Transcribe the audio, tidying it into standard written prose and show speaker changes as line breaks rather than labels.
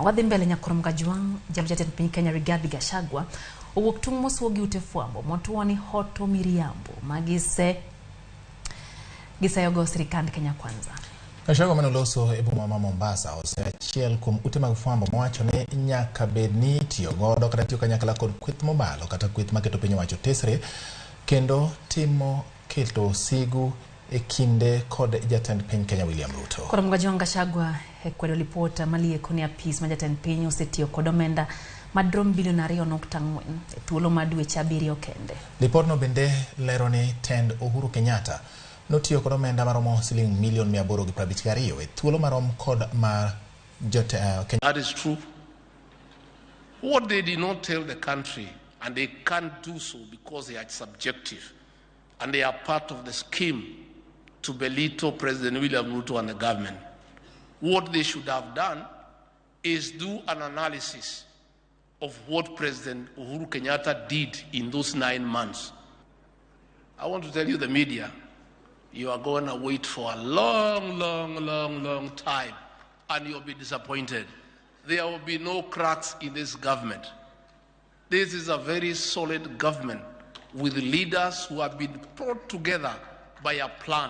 Wadhi mbele nyakoro Mgajwang' jalup jatend piny Kenya Rigathi Gachagua owuok tung' mosuo gi ute fwambo motuo ni hoto miriambo ma giseyogo sirikand Kenya Kwanza.
Gachagua mane oloso e boma ma Mombasa ose achiel kuom ute mag fwambo mowacho ni nyaka bed ni itiyo godo kata tiyo kanyakla kod kweth mobalo kata kweth maketo piny owacho tesre kendo timo keto sigu e kinde kod jatend piny Kenya William Ruto.
Koro Mgajwang' Gachagua e kwedo lipot malieko ni apis ma jatend piny osetiyo kod omenda madrom bilion 2.4 e thuolo mar dweche 7 kende.
Lipodno bende lero ni tend Uhuru Kenyatta notiyo kod omenda maromo siling milion 852 e thuolo marom kod mar Kenya.
That is true. What they did not tell the country, and they can't do so because they are subjective, and they are part of the scheme to belittle President William Ruto and the government. What they should have done is do an analysis of what President Uhuru Kenyatta did in those 9 months. I want to tell you, the media, you are going to wait for a long, long, long, long time, and you'll be disappointed. There will be no cracks in this government. This is a very solid government with leaders who have been brought together by a plan.